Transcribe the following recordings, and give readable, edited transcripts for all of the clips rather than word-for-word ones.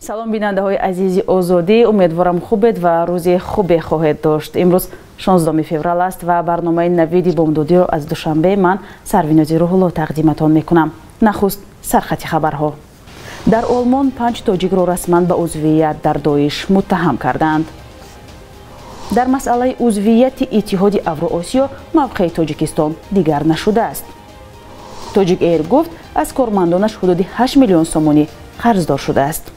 Салом, бинандаҳои азизи Озодӣ. Умедворам, хубед ва рӯзи хубе хоҳед дошт. Имрӯз 16 феврал аст ва барномаи Навиди бомдодиро аз Душанбе ман, Сарвинози Рӯҳулло, тақдиматон мекунам. Нахуст сархати хабарҳо. Дар Олмон панҷ тоҷикро расман ба узвият дар Доиш муттаҳам карданд. Дар масъалаи узвияти Иттиҳоди Авроосиё мавқеи Тоҷикистон дигар нашудааст. Тоҷик Эйр гуфт, аз кормандонаш ҳудуди 8 миллион сомонӣ қарздор шудааст.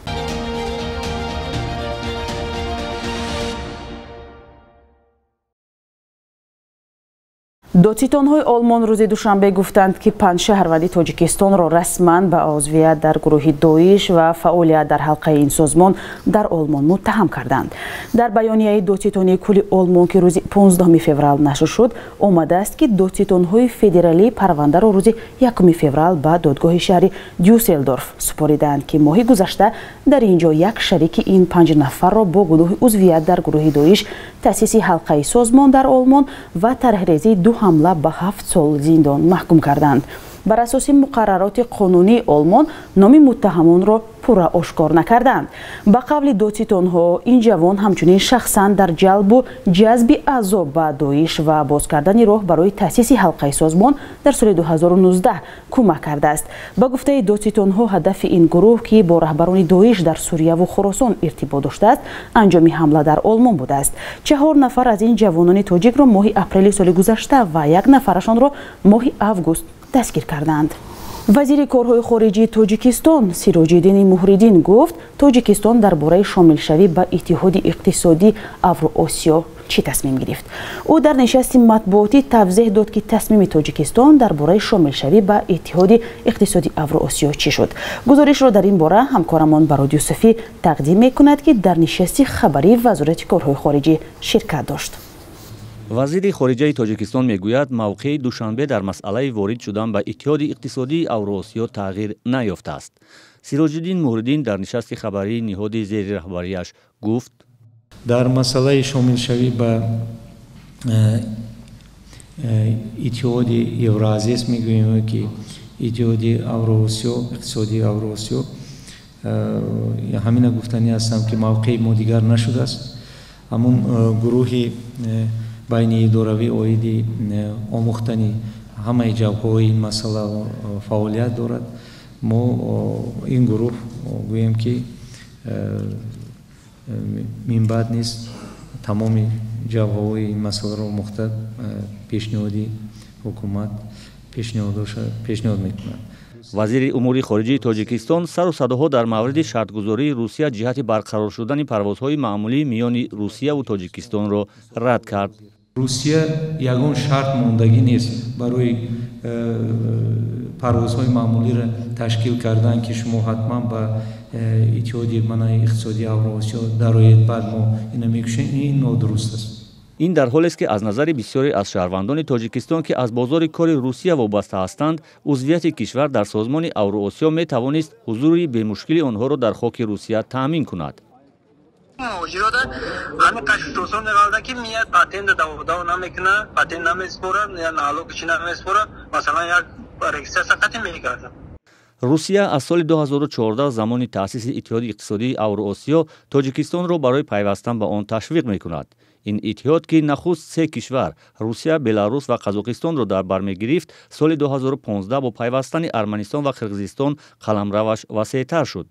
Додситонҳои Олмон рӯзи душанбе гуфтанд, ки панҷ шаҳрванди Тоҷикистонро расман ба узвият дар гурӯҳи Доиш ва фаъолият дар ҳалқаи ин созмон дар Олмон муттаҳам карданд. Дар баёнияи додситонии кулли Олмон, ки рӯзи 15 феврал нашр шуд, омадааст, ки додситонҳои федералӣ парвандаро рӯзи 1 феврал ба додгоҳи шаҳри Дюсселдорф супоридаанд, ки моҳи гузашта дар ин ҷо як шарики ин панҷ нафарро бо гуноҳи узвият дар гурӯҳи Доиш, таъсиси ҳалқаи созмон дар Олмон ва тарҳрезии ду ҳамла ба 7 сол зиндон маҳкум карданд. Бар асоси муқаррароти қонунии Олмон номи муттаҳамонро пурра ошкор накарданд. Ба қавли додситонҳо, ин ҷавон ҳамчунин шахсан дар ҷалбу ҷазби аъзо ба Доиш ва боз кардани роҳ барои таъсиси ҳалқаи созмон дар соли 2019 кӯмак кардааст. Ба гуфтаи додситонҳо, ҳадафи ин гурӯҳ, ки бо раҳбарони Доиш дар Сурияву Хуросон иртибот доштааст, анҷоми ҳамла дар Олмон будааст. Чаҳор нафар аз ин ҷавонони тоҷикро моҳи апрели соли гузашта ва як нафарашонро моҳи август дастгир карданд. Вазири корҳои хориҷии Тоҷикистон Сироҷиддини Муҳриддин гуфт, Тоҷикистон дар бораи шомилшавӣ ба Иттиҳоди иқтисодии Авроосиё чӣ тасмим гирифт. Ӯ дар нишасти матбуотӣ тавзеҳ дод, ки тасмими Тоҷикистон дар бораи шомилшавӣ ба Иттиҳоди иқтисодии Авроосиё чӣ шуд. Гузоришро дар ин бора ҳамкорамон Барод Юсуфӣ тақдим мекунад, ки дар нишасти хабарии Вазорати корҳои хориҷӣ ширкат дошт. Вазири хориҷаи Тоҷикистон мегӯяд, мавқеи Душанбе дар масъалаи ворид шудан ба Иттиҳоди иқтисодии Авроосиё тағйир наёфтааст. Сироҷиддин Муҳриддин дар нишасти хабарии ниҳоди зери раҳбарияш гуфт: Дар масъалаи шомилшавӣ ба Иттиҳоди Евроазиес мегӯем, ки Иттиҳоди Авроосиё, иқтисодии Авроосиё, ҳамина гуфтанӣ ҳастам, ки мавқеи мо дигар нашудааст. Ҳамун гурӯҳи байниидоравӣ оиди омӯхтани ҳамаи ҷавҳҳои ин масъала фаъолият дорад. Мо ин гурӯҳ гӯем, ки минбаъд низ тамоми ҷавҳҳои ин масъаларо омӯхта, пешниҳоди ҳукумат пешниҳод мекунад. Вазири умури хориҷии Тоҷикистон сару садоҳо дар мавриди шартгузории Русия ҷиҳати барқарор шудани парвозҳои маъмулӣ миёни Русияву Тоҷикистонро рад кард. Русия ягон шарт мондагӣ нест барои парвозҳои маъмулиро ташкил кардан, ки шумо ҳатман ба Иттиҳоди мана иқтисодии Авроосиё дароед, баъд мо ина мекушем. Ин нодуруст аст. Ин дар ҳолест, ки аз назари бисёре аз шаҳрвандони Тоҷикистон, ки аз бозори кори Русия вобаста ҳастанд, узвияти кишвар дар созмони Авроосиё метавонист ҳузури бемушкили онҳоро дар хоки Русия таъмин кунад. Муҳоҷирода ҳамин қашшосон меғалда, ки мияд, патента даво намекуна, патент намеспора, налог чи намеспора, масалан, як регистрация қати мекарда. Русия аз соли 2014, замони таъсиси Иттиҳоди иқтисодии Авроосиё, Тоҷикистонро барои пайвастан ба он ташвиқ мекунад. Ин иттиҳод, ки нахуст се кишвар — Русия, Беларус ва Қазоқистонро дар бар мегирифт, соли 2015 бо пайвастани Арманистон ва Қирғизистон қаламраваш васеътар шуд.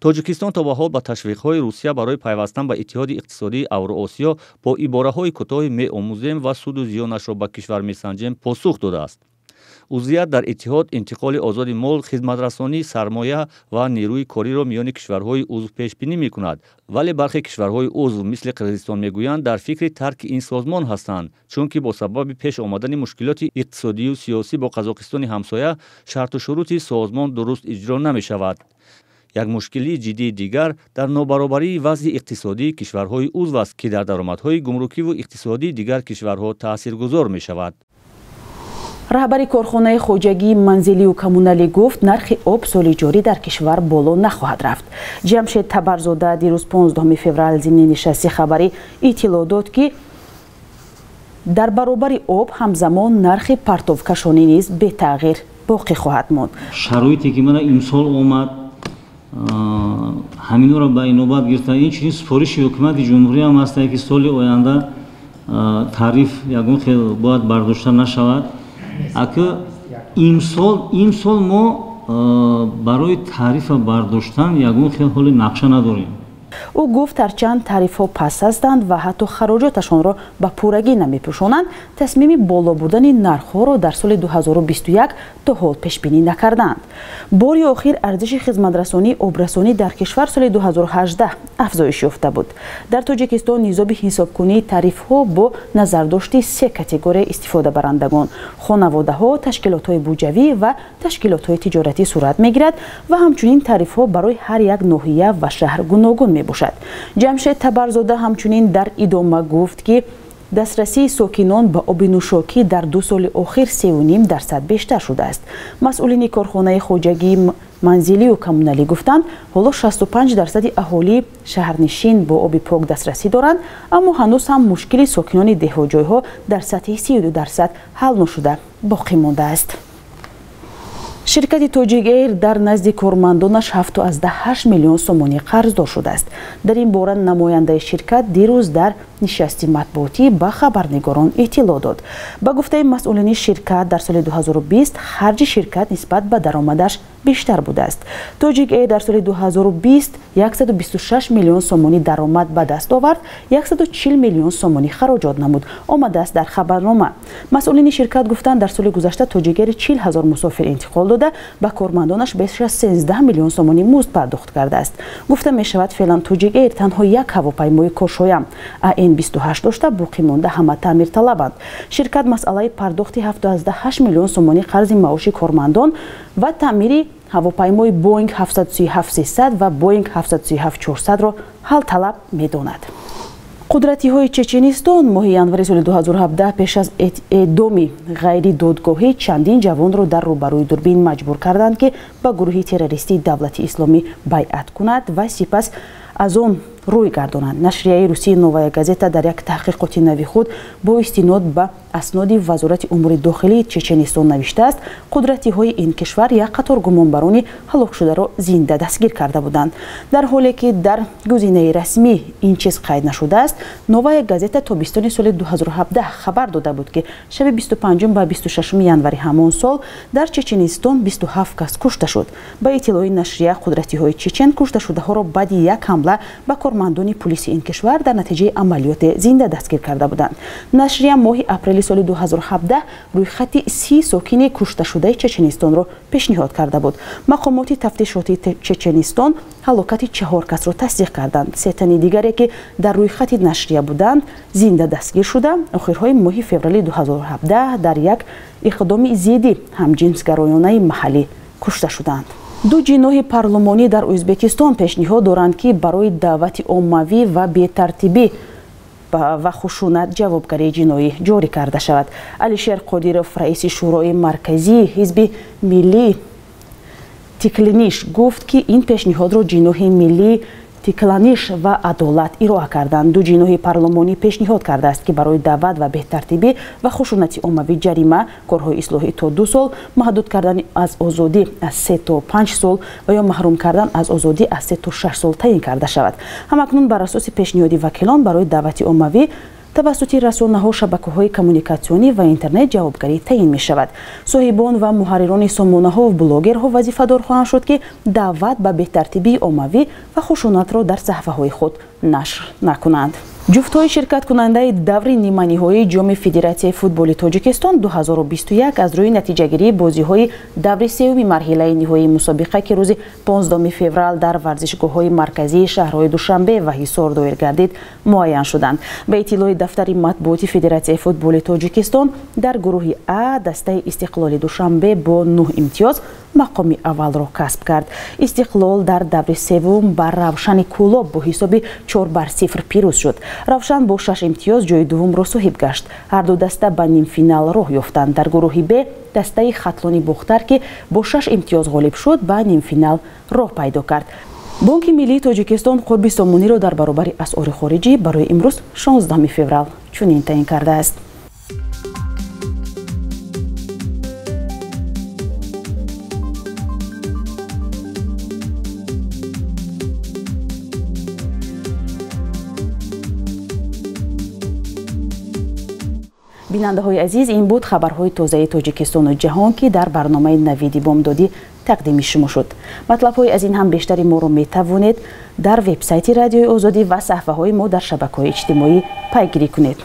Тоҷикистон то ба ҳол ба ташвиқҳои Русия барои пайвастан ба Иттиҳоди иқтисодии Авроосиё бо ибораҳои кӯтоҳи «меомӯзем» ва «суду зиёнашро ба кишвар месанҷем» посух додааст. Узвият дар иттиҳод интиқоли озоди мол, хизматрасонӣ, сармоя ва нерӯи кориро миёни кишварҳои узв пешбинӣ мекунад. Вале бархе кишварҳои узв, мисли Қирғизистон, мегӯянд, дар фикри тарки ин созмон ҳастанд, чунки бо сабаби пеш омадани мушкилоти иқтисодию сиёсӣ бо Қазоқистони ҳамсоя шарту шурути созмон дуруст иҷро намешавад. Як мушкилии ҷиддии дигар дар нобаробарии вазъи иқтисодии кишварҳои узв аст, ки дар даромадҳои гумрукиву иқтисодии дигар кишварҳо таъсиргузор мешавад. Раҳбари корхонаи хоҷагии манзилию коммуналӣ гуфт, нархи об соли ҷорӣ дар кишвар боло нахоҳад рафт. Ҷамшед Табарзода дирӯз, 15 феврал, зимни нишасти хабарӣ иттилоъ дод, ки дар баробари об ҳамзамон нархи партовкашонӣ низ бетағйир боқӣ хоҳад монд. Шароите ки мана имсол омад. Ҳаминро ба инобат гирифта, инчунин супориши ҳукумати ҷумҳурӣ ҳам ҳаст, ки соли оянда тариф ягон хел бояд бардошта нашавад. Ака имсол мо барои тарифа бардоштан ягон хел ҳоли нақша надорем. Ӯ гуфт, ҳарчанд тарифҳо паст ҳастанд ва ҳатто хароҷоташонро ба пуррагӣ намепӯшонанд, тасмими боло бурдани нархҳоро дар соли 2021 то ҳол пешбинӣ накарданд. Бори охир арзиши хизматрасонии обрасонӣ дар кишвар соли 2018 афзоиш ёфта буд. Дар Тоҷикистон низоми ҳисобкунии тарифҳо бо назардошти се категория истифодабарандагон хонаводаҳо, ташкилотҳои буҷавӣ ва ташкилотҳои тиҷоратӣ сурат мегирад ва ҳамчунин тарифҳо барои ҳар як ноҳия ва шаҳр гуногун мебошад. Ҷамшед Табарзода ҳамчунин дар идома гуфт, ки дастрасии сокинон ба оби нӯшокӣ дар 2 соли охир 3,5% бештар шудааст. Масъулини корхонаи хоҷагии манзилию коммуналӣ гуфтанд, ҳоло 65% аҳолии шаҳрнишин бо оби пок дастрасӣ доранд, аммо ҳанӯз ҳам мушкили сокинони деҳоҷойҳо дар сатҳи 32% ҳал нашуда боқӣ мондааст. Ширкати Тоҷик Эйр дар назди кормандонаш 7,8 миллион сомонӣ қарздор шудааст. Дар ин бора намояндаи ширкат дирӯз дар нишасти матбуотӣ ба хабарнигорон иттилоъ дод. Ба гуфтаи масъулини ширкат, дар соли 2020 харҷи ширкат нисбат ба даромадаш бештар будааст. Тоҷик Эйр дар соли 2020 126 миллион сомонӣ даромад ба даст овард, 140 миллион сомонӣ хароҷот намуд, омадааст дар хабарнома. Масъулини ширкат гуфтанд, дар соли гузашта Тоҷик Эйр 40 ҳазор мусофир интиқол дода, ба кормандонаш беш аз 13 миллион сомонӣ музд пардохт кардааст. Гуфта мешавад, феълан Тоҷик Эйр танҳо як ҳавопаймои кошоям АН-28 дошта, боқӣ монда ҳама таъмирталабанд. Ширкат масъалаи пардохти 7,8 миллион сомонӣ қарзи маоши кормандон ва таъмири ҳавопаймои Боинг 737-300 ва Боинг 737-400-ро ҳалталаб медонад. Қудратиҳои Чеченистон моҳи январи соли 2017 пеш аз эъдоми ғайридодгоҳӣ чандин ҷавонро дар рӯбарӯи дурбин маҷбур карданд, ки ба гурӯҳи террористии давлати исломӣ байъат кунад ва сипас аз он рӯй гардонанд. Нашрияи русии Новая газета дар як таҳқиқоти нави худ бо истинод ба асноди Вазорати умури дохилии Чеченистон навиштааст, қудратиҳои ин кишвар як қатор гумонбарони ҳалокшударо зинда дастгир карда буданд. Дар ҳоле ки дар гузинаи расмӣ ин чиз қайд нашудааст, Новая газета тобистони соли 2017 хабар дода буд, ки шаби 25 ба 26 январи ҳамон сол дар Чеченистон 27 кас кушта шуд. Ба иттилои нашрия, қудратиҳои чечен кушташудаҳоро баъди як ҳамла ба кормандони пулиси ин кишвар дар натиҷаи амалиёте зинда дастгир карда буданд. Нашрия моҳи апрели соли 2017 рӯйхати 30 сокини кушташудаи Чеченистонро пешниҳод карда буд. Мақомоти тафтишотии Чеченистон ҳалокати 4 касро тасдиқ карданд. Се тани дигаре, ки дар рӯйхати нашрия буданд, зинда дастгир шуда, охирҳои моҳи феврали 2017 дар як иқдоми зидди ҳамҷинсгароёнаи маҳаллӣ кушта шуданд. Ду ҷиноҳи парлумонӣ дар Ӯзбекистон пешниҳод доранд, ки барои даъвати оммавӣ ва бетартибӣ ва хушунат ҷавобгарии ҷиноӣ ҷорӣ карда шавад. Алишер Қодиров, раиси Шӯрои марказии ҳизби миллии Тиклиниш, гуфт, ки ин пешниҳодро ҷиноҳи миллии Тикланиш ва Адолат ироа карданд. Ду ҷиноҳи парлумонӣ пешниҳод кардааст, ки барои даъват ва бетартибӣ ва хушунати оммавӣ ҷарима, корҳои ислоҳӣ то 2 сол, маҳдуд кардан аз озодӣ аз 3 то 5 сол ва ё маҳрум кардан аз озодӣ аз 3 то 6 сол таъин карда шавад. Ҳамакнун бар асоси пешниҳоди вакилон барои даъвати оммавӣ тавассути расонаҳо, шабакаҳои коммуникатсионӣ ва интернет ҷавобгарӣ таъин мешавад. Соҳибон ва муҳаррирони сомонаҳо ва блогерҳо вазифадор хоҳанд шуд, ки даъват ба бетартибии оммавӣ ва хушунатро дар саҳифаҳои худ нашр накунанд. Ҷуфтҳои ширкаткунандаи даври ниманиҳоии Ҷоми Федератсияи футболи Тоҷикистон 2021 аз рӯи натиҷагирии бозиҳои даври сеюми марҳилаи ниҳоии мусобиқа, ки рӯзи 15 феврал дар варзишгоҳҳои марказии шаҳрҳои Душанбе ва Ҳисор доир гардид, муайян шуданд. Ба иттилои дафтари матбуоти Федератсияи футболи Тоҷикистон, дар гурӯҳи А дастаи Истиқлоли Душанбе бо 9 имтиёз мақоми аввалро касб кард. Истиқлол дар даври севум ба Равшани Кӯлоб бо ҳисоби 4-0 пирӯз шуд. Равшан бо 6 имтиёз ҷои дуввумро соҳиб гашт. Ҳар ду даста ба нимфинал роҳ ёфтанд. Дар гурӯҳи Б дастаи Хатлони Бохтар, ки бо 6 имтиёз ғолиб шуд, ба нимфинал роҳ пайдо кард. Бонки миллии Тоҷикистон қурби сомониро дар баробари асъори хориҷӣ барои имрӯз 16 феврал чунин таъин кардааст. Бинандаҳои азиз, ин буд хабарҳои тозаи Тоҷикистону ҷаҳон, ки дар барномаи Навиди бомдодӣ тақдими шумо шуд. Матлабҳои аз ин ҳам бештари моро метавонед дар вебсайти Радиои Озодӣ ва саҳифаҳои мо дар шабакаҳои иҷтимоӣ пайгирӣ кунед.